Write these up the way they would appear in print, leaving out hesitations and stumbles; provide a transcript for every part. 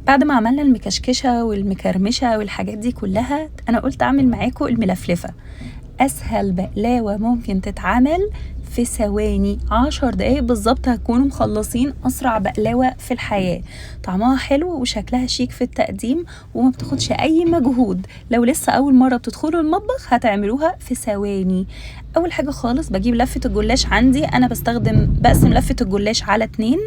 بعد ما عملنا المكشكشة والمكرمشة والحاجات دي كلها، أنا قلت أعمل معاكم الملفلفة. أسهل بقلاوة ممكن تتعمل في ثواني، 10 دقايق بالظبط هتكونوا مخلصين أسرع بقلاوة في الحياة. طعمها حلو وشكلها شيك في التقديم وما بتاخدش أي مجهود. لو لسه أول مرة بتدخلوا المطبخ هتعملوها في ثواني. أول حاجة خالص بجيب لفة الجلاش عندي، أنا بقسم لفة الجلاش على 2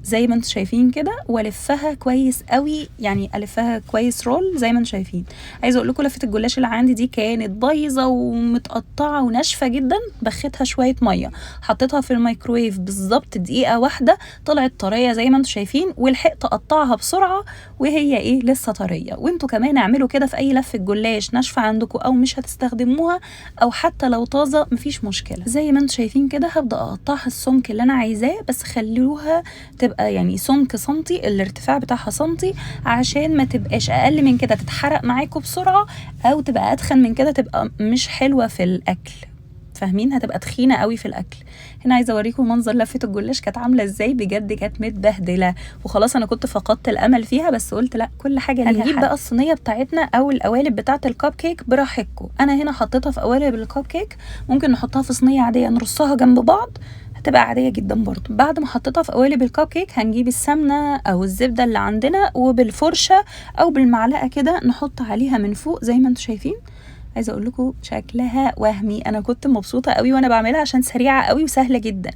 زي ما انتم شايفين كده، والفها كويس قوي، يعني الفها كويس roll زي ما انتم شايفين. عايزه اقول لكم لفه الجلاش اللي عندي دي كانت بايظة ومتقطعه وناشفه جدا، بخيتها شوية مية، حطيتها في الميكرويف بالظبط دقيقة واحدة، طلعت طرية زي ما انتم شايفين، ولحقت اقطعها بسرعة وهي لسه طرية. وانتوا كمان اعملوا كده في اي لفه جلاش ناشفة عندكم او مش هتستخدموها، او حتى لو طازة مفيش مشكلة. زي ما انتم شايفين كده هبدا اقطعها السمك اللي انا عايزاه، بس خلوها تبقى يعني سمك سنتي، الارتفاع بتاعها سنتي، عشان ما تبقاش اقل من كده تتحرق معاكم بسرعة، او تبقى اتخن من كده تبقى مش حلوة في الاكل، فاهمين؟ هتبقى تخينة قوي في الاكل. هنا عايزه اوريكم منظر لفه الجلاش كانت عامله ازاي، بجد كانت متبهدله وخلاص انا كنت فقدت الامل فيها، بس قلت لا كل حاجة ليها هنجيب حل. بقى الصينية بتاعتنا او القوالب بتاعه الكب كيك براحتكم. انا هنا حطيتها في قوالب الكب كيك، ممكن نحطها في صينية عادية نرصها جنب بعض، هتبقى عادية جدا برضو. بعد ما حطيتها في قوالب الكب كيك هنجيب السمنة او الزبدة اللي عندنا، وبالفرشة او بالمعلقة كده نحط عليها من فوق زي ما انتم شايفين. عايزة اقول لكم شكلها وهمي، انا كنت مبسوطة قوي وانا بعملها عشان سريعة قوي وسهلة جدا.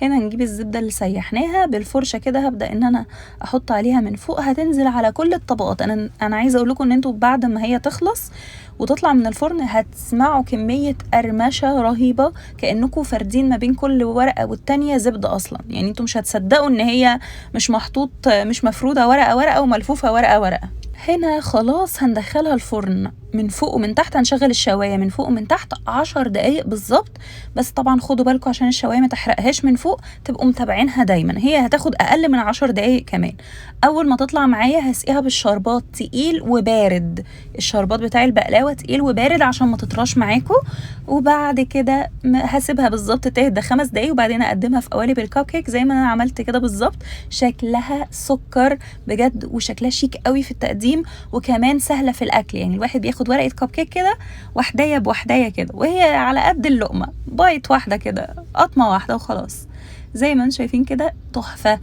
هنا نجيب الزبدة اللي سيحناها بالفرشة كده، هبدأ ان انا احط عليها من فوق، هتنزل على كل الطبقات. انا عايزة اقول لكم ان انتوا بعد ما هي تخلص وتطلع من الفرن هتسمعوا كمية قرمشة رهيبة، كأنكم فاردين ما بين كل ورقة والتانية زبدة أصلا. يعني انتوا مش هتصدقوا ان هي مش مفرودة ورقة ورقة وملفوفة ورقة ورقة. هنا خلاص هندخلها الفرن من فوق ومن تحت، هنشغل الشواية من فوق ومن تحت 10 دقايق بالظبط، بس طبعا خدوا بالكم عشان الشواية ما تحرقهاش من فوق، تبقوا متابعينها دايما. هي هتاخد اقل من 10 دقايق كمان. اول ما تطلع معايا هسقيها بالشربات تقيل وبارد، الشربات بتاع البقلاوة تقيل وبارد عشان ما تطراش معاكم. وبعد كده هسيبها بالظبط تهدى 5 دقايق، وبعدين اقدمها في قوالب الكب كيك زي ما انا عملت كده بالظبط. شكلها سكر بجد، وشكلها شيك قوي في التقديم، وكمان سهلة في الاكل. يعني الواحد بياخد ورقة كب كيك كده وحداية بوحداية كده، وهي على قد اللقمة، bite واحدة كده، قطمة واحدة وخلاص. زي ما انتم شايفين كده تحفة،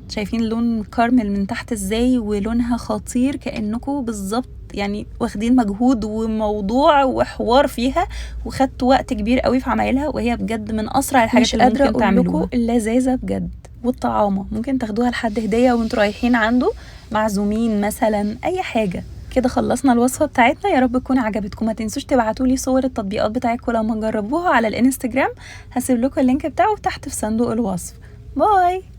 شايفين لون كارمل من تحت ازاي، ولونها خطير، كأنكم بالظبط واخدين مجهود وموضوع وحوار فيها، وخدتوا وقت كبير قوي في عمايلها، وهي بجد من اسرع الحاجات مش اللي قادرة ممكن أقول تعملوها. لكم اللذاذة بجد والطعامة، ممكن تاخدوها لحد هدية وانتوا رايحين عنده معزومين مثلا، اي حاجة كده. خلصنا الوصفة بتاعتنا، يا رب تكون عجبتكم. ما تنسوش تبعتولي صور التطبيقات بتاعتكم لما تجربوها على الانستجرام، هسيب لكم ال link بتاعه تحت في صندوق الوصف. bye.